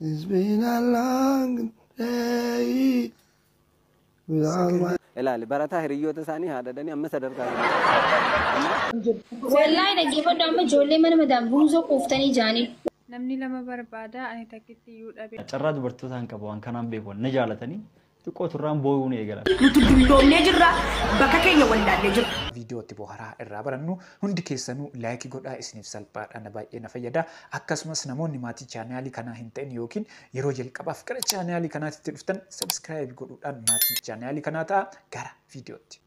It's been a long day without my Ilaali, barataa hiriyoota isaanii haadhadhanii amma sadarkaa. Wallaahi dhaggeeffadhu, amma ijoollee mana madaam ruuzoo quuftanii jaanii. Namni lama barbaada, ani takkitti iyyuu dhabe. Carraa dubartootaan qaba waan kanaan beeku na jaalatanii xiqqoo turraan boo'uun eegala. Nuti dulloomnee jirra, bakka keenya wallaallee jirra. Viidiyoo itti bohaaraa irraa barannu hundi keessanuu like godhaa, isiniif salphaadha, na baay'ee na fayyada. Akkasumas namoonni maatii chaanaalii kanaa hin ta'in yookiin yeroo jalqabaaf gara chaanaalii kanaatti dhuftan subscribe godhuudhaan maatii chaanaalii kanaa ta'a. Gara viidiyootti.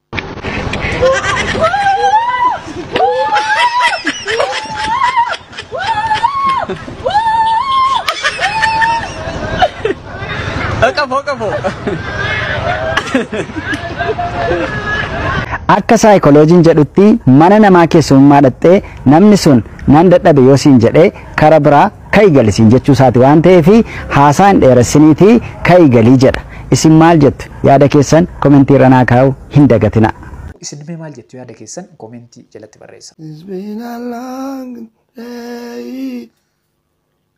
Akka saayikolojiin jedhutti, mana namaa keessummaa dhattee namni sun nan dadhabe yoo siin jedhee, kara biraa ka'i gali siin jechuu isaati waan ta'eef haasaa hin dheeressiniitii ka'i galii jedha. Isin maal jettu? Yaada keessan komentii irra naa kaa'uu hin dagatina. Isin mee maal jettu? Yaada keessan komentii jalatti barreessa. It's been a long day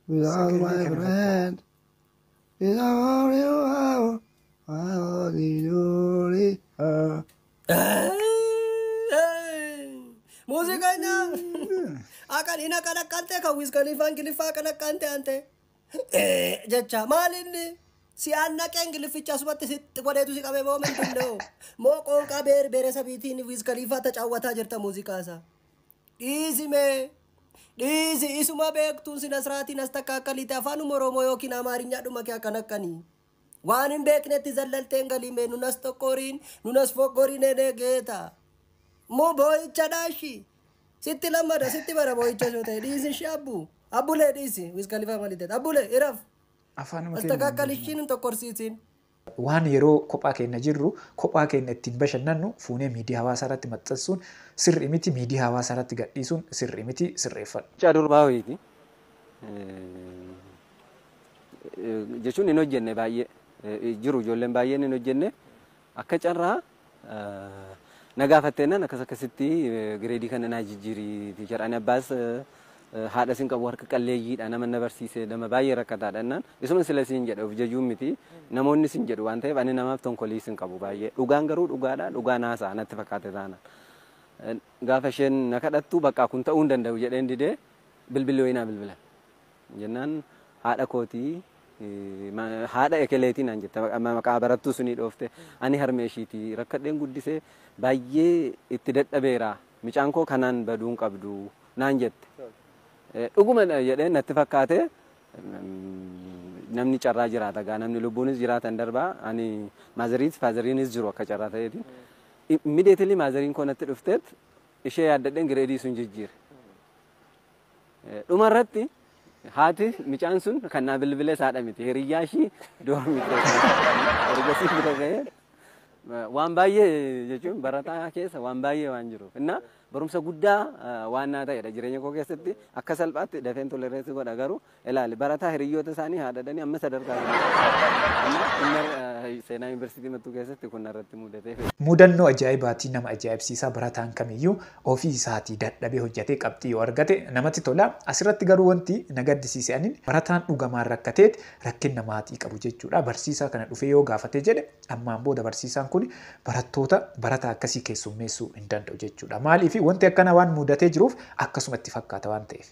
without my friend. Without you, I only her. ሙዚቀኛ አቀን ቀነቀንቴ ከዊዝ ከሊፋ እንግሊፋ ቀነቀንቴ አንቴ jecha maalinni si annaqee ingilifficha asumatti sitti godheetu si qabe moo ምንድን ነው? Moo qoonqaa ብሔር ብሔረሰብ iitiin Wiz Khalifa ተጫወtaa jirta muuziqaa isaa? Dhiisi mee, dhiisi. Isuma beektuun sina siraatiin as takkaakkalite afaanuma Oromoo yookiin Amaariñaadhuma kee akkanakkanii waan hin beeknetti zallalteen galii mee. Nunas tokkoriin nunas fokkoriin enee geeta moo boo'icha dhaashi sitti lammada sitti bara boo'icha soo ta'e. Dhiisi ishee abbu abbulee, dhiisi. Wiz Khalifa maali ta'e? Abbulee iraf. Afaanuma as keenya takkaakkalishii nun tokkorsiisin. Waan yeroo kophaa keenya jirru, kophaa keenya ittiin bashannannu fuunee miidiyaa hawaasaa irratti maxxansuun sirrii miti, miidiyaa hawaasaa irratti gadhiisuun sirrii miti, sirreeffadhu. Mucaa durbaa wayiiti. Jechuun hin hojjenne baay'ee jiru, ijoolleen baay'een hin hojjenne. Akka carraa na gaafatteennan akkas akkasitti grade kana naa jijjiiri teacher, ani abbaas haadha sin qabu, harka qalleeyyiidha, nama na barsiise, nama baay'ee rakkataadha jennaan, isuma sila siin jedhe, of jajuun miti, namoonni sin jedhu waan ta'eef ani namaaf tonkolii sin qabu baay'ee, dhugaan garuu dhugaadha, dhugaa naasaa natti fakkaate taanaan. Gaafa isheen na kadhattu bakka kun ta'uu hin danda'u jedheen didee, bilbilli wayinaa bilbilan jennaan, haadha kootii, haadha ekeleetii naan jette, maqaa barattuu sunii dhoofte, ani harmee ishiitii, rakkadheen guddisee baay'ee itti dadhabeera, mucaan koo kanaan baduu hin qabdu naan jette. Dhuguma jedhee natti fakkaate. Namni carraa jiraata gaa, namni lubbuunis jiraatan darbaa, ani maazariinis faazariinis jiru akka carraa ta'eetiin. Immediately maazariin koo natti dhufteet ishee yaaddadheen grade sun jijjiire. Dhumarratti haati mucaan sun kan naa bilbilee saadha miti, hiriyyaa ishii dorm keessa. Ergasii bira ga'ee waan baay'ee jechuun barataa keessa waan baay'ee waan jiruuf inna barumsa guddaa waan naa ta'edha jireenya koo keessatti. Akka salphaatti dafeen tolerate godha, garuu ilaali, barataa hiriyoota isaanii haadhadhanii amma sadarkaa seenaa yuunivarsiitii Mattuu keessatti kun irratti mudatee. Mudannoo ajaa'ibaatii nama ajaa'ibsiisaa. Barataan kamiyyuu ofii isaatii dadhabee hojjetee qabxii yoo argate namatti tola. Asirratti garuu wanti na gaddisiise anin barataan dhugamaan rakkateet rakkina maatii qabu jechuudha. Barsiisaa kana dhufee yoo gaafate jedhe, ammaan booda barsiisaan kun barattoota barataa akkasii keessummeessuu hin danda'u jechuudha. Maaliif? Wanti akkana waan mudatee jiruuf akkasumatti fakkaata waan ta'eef.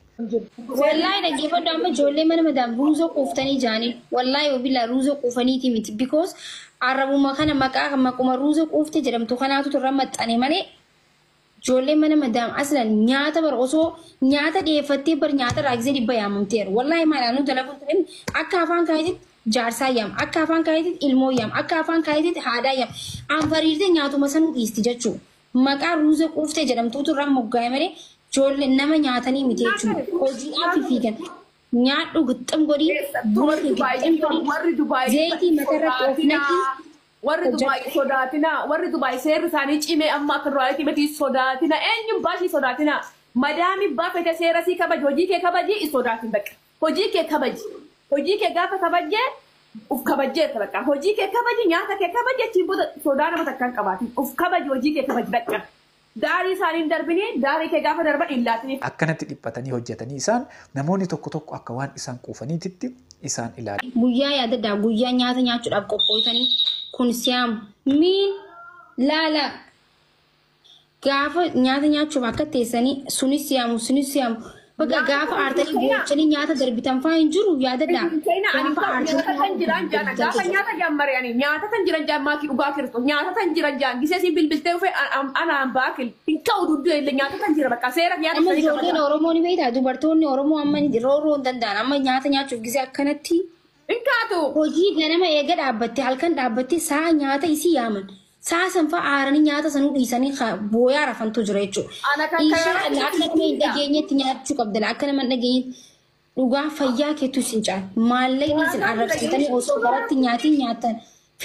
Wallaahi dhaggeeffadhu, amma ijoollee mana madaam ruuzoo quuftanii jaanii, wallaahi wabila ruuzoo quufaniiti miti, because arrabuma kana maqaa maquma ruuzoo quufte jedhamtu kanaatu turra maxxane malee, ijoollee mana madaam aslan nyaata bar osoo nyaata dhiyeeffattee bar nyaata raakisee dhibba yaamamteera. Wallaahi maal anu dalaguun ture, akka afaan kaayitti jaarsaa yaam, akka afaan kaayitti ilmoo yaam, akka afaan kaayitti haadhaa yaam, anfariirtee nyaatuma sanuu dhiisti jechuudha. Maqaa ruuzoo quuftee jedhamtuutu irraa moggaa'e malee ijoollee nama nyaatanii miti jechuudha. Hojiidhaaf fiigan. Nyaadhu gixxim godhii, buna kee gixxim godhii, Warri Dubaay zayitii matarratti of naqii. Warri Dubaay sodaatina, warri Dubaay seerri isaanii cimee amma akka duraanitti miti, sodaatina, eenyuun baashii sodaatina. Madaami baafete seera sii kabaji, hojii kee kabaji, hin sodaatin bakka. Hojii kee kabaji. Hojii kee gaafa kabajjee uf kabajjeetta bakka. Hojii kee kabaji, nyaata kee kabaji, achiin booda sodaa nama takka hin qabaatin. Uf kabaji, hojii kee kabaji bakka. Daarii isaanii hin darbini, daarii kee gaafa darban hin laatiniif. Akkanatti dhiphatanii hojjetanii isaan namoonni tokko tokko akka waan isaan quufaniititti isaan ilaala. Guyyaa yaadadhaa guyyaa nyaata nyaachuudhaaf qophooytanii kun siyaamu miin laala gaafa nyaata nyaachuuf akka teessanii sunis siyaamu sunis siyaamu bakka gaafa aartanii boochanii nyaata darbitan faa hin jiru yaadadhaa. Gaafa gaafa nyaata jammare ani nyaata tan jiran jaan maakii dhugaa kirto nyaata tan jiran jaan gisee siin bilbiltee dhufe anaan baakil hin ka'u dudduu illee nyaata tan jira bakka seera nyaata Amma ijoolleen Oromoo ni beektaa dubartoonni Oromoo amma rooroo hin danda'an amma nyaata nyaachuuf gisee akkanatti. Hin kaatu. Hojii ganama eega dhaabbatte halkan dhaabbatte sa'a nyaata isii yaaman. Sa'a san fa'a aaranii nyaata sanuu dhiisanii booyaa rafantu jira jechuudha. Inshaa akka nama hin dhageenyetti nyaachuu qabda akka nama hin dhageenyetti dhugaa fayyaa keetu isin caala. Maallaqni isin arrabsitanii osoo baratti nyaatiin nyaatan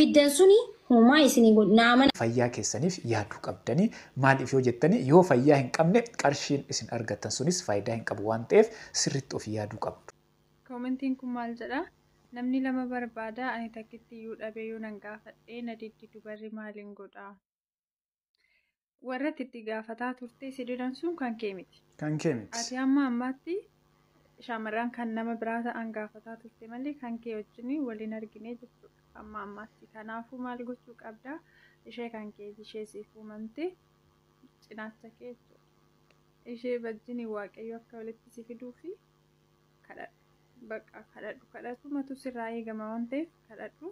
fiddan suni homaa isinii godhu naama. Fayyaa keessaniif yaaduu qabdanii maaliif yoo jettanii yoo fayyaa hin qabne qarshiin isin argattan sunis faayidaa hin qabu waan ta'eef sirriitti of yaaduu qabdu. Koomentiin kun maal jedhaa? Namni lama barbaada ani takkitti iyyuu dhabee yoo nan gaafadhee na diddi dubarri maaliin godhaa? Warra itti gaafataa turte si didan sun kan kee miti. Kan kee miti. Ati amma ammaatti shamarran kan nama biraa ta'an gaafataa turte malee kan kee wajjin waliin argine jechuudha. Amma ammaatti kanaafuu maal gochuu qabdaa? Ishee kan keeti ishee siif uumamte cinaacha kee jechuudha. Ishee wajjin Waaqayyo akka walitti si fiduu fi kadhadhu. Bakka kadhadhu kadhatumatu sirraa eegama waan ta'eef kadhadhu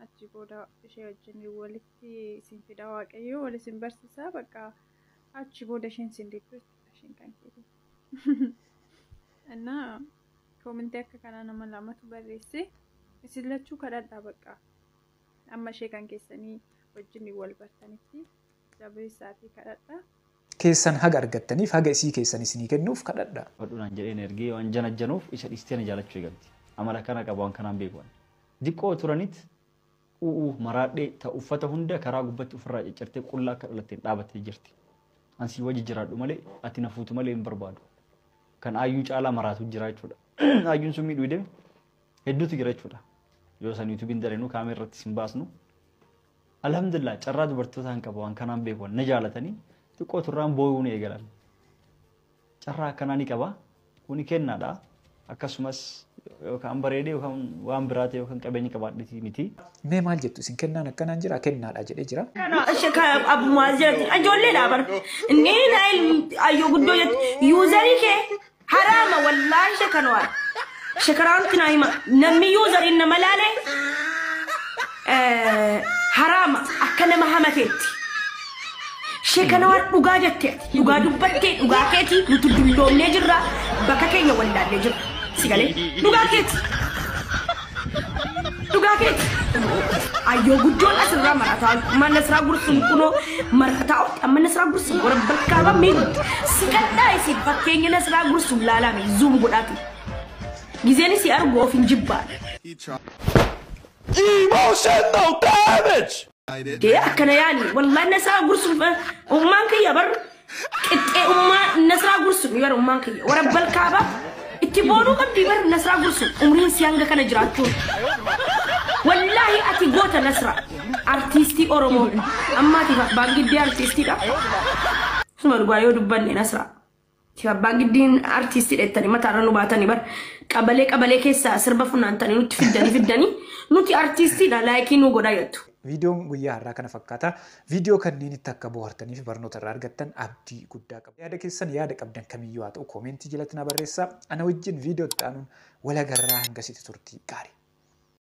achi booda ishee wajjin walitti isin fida Waaqayyo wal isin barsiisaa bakka achi booda isheen isin diddu jechuudha isheen kan keeti. Innaa koomentii akka kanaa nama lamatu barreesse isin lachuu kadhadhaa bakka amma ishee kan keessanii wajjin wal bartanitti jabeessaatii kadhadhaa. Keessan haga argattaniif haga isii keessan isinii kennuuf kadhadha. Badhuunaan jedheen ergee waan janajjanuuf isa dhiistee na jaalachuu eegalti. Amala kana qaba waan kanaan beeku. Diqqoo turanitti u'uu maraadhee ta uffata hunda karaa gubbatti ofirraa ciccirtee qullaa akka dhalatteen dhaabattee jirti. Ansii wajji jiraadhu malee ati na fuutu malee hin barbaadu. Kan aayyuu caalaa maraatu jira jechuudha. Aayyuun sun miidhuu deeme hedduutu jira jechuudha. Yoo san yuutuubiin dareenuu kaameera irratti sin baasnu. Alhamdulillah carraa dubartootaan qaba waan kanaan beeku na jaalatanii xiqqoo turraan boo'uu ni eegalan. Carraa akkanaa ni qaba. Kuni kennaadha. Akkasumas yookaan bareedee yookaan waan biraa ta'e yookaan qabeenya qabaadheetii miti. Mee maal jettu isin kennaan akkanaan jira kennaadha jedhee jira. Abbumaa jiratti ijoolleedha bara. Inni ayyoo guddoo jettu yuuzarii kee haraama wallaahi shakanwaa. Shakaraanti naa hima namni yuuzariin nama laale haraama akka nama hamateetti. Sheekanawaa dhugaa jettee dhugaa dubbattee dhugaa keetii nuti dulloomnee jirra bakka keenya wallaallee jirra. Sigalee dhugaa keeti. Dhugaa keeti. Ayyoo guddoon asirraa marataa mana siraa gursuun kunoo marataa amma nasiraa gursuun warra bakka bammee siqadhaa isin fakkeenya nasiraa gursuun laalame zuum godhaatu. Gizeen si argu of hin jibbaa. Emotional damage! Dee akkana yaani wallahi nasraa gursuun ummaan kiyya bar qixxee ummaa nasraa gursuun bar ummaan kiyya warra balkaaba itti boonuu qabdi bar nasraa gursuun umriin si hanga kana jiraachuun. Wallahi ati goota nasra artiistii Oromoo ammaatiif abbaan giddii artiistiidha. Suma dhugaa yoo dubbanne nasra. Abbaan giddiin artiistii dheettanii mataarra nu baatanii bar qabalee qabalee keessaa sirba funaantanii nutti fiddanii fiddanii nuti artiistiidha laayikii nu godhaa jettu. Viidiyoon guyyaa har'aa kana fakkaata. Viidiyoo kanneen itti akka bohaartanii fi barnoota irraa argattan abdii guddaa qaba. Yaada keessan yaada qabdan kamiyyuu haa ta'u koomentii jalatti na barreessaa. Ana wajjin viidiyoo itti aanuun wal agarraa hangasitti turtii gaarii.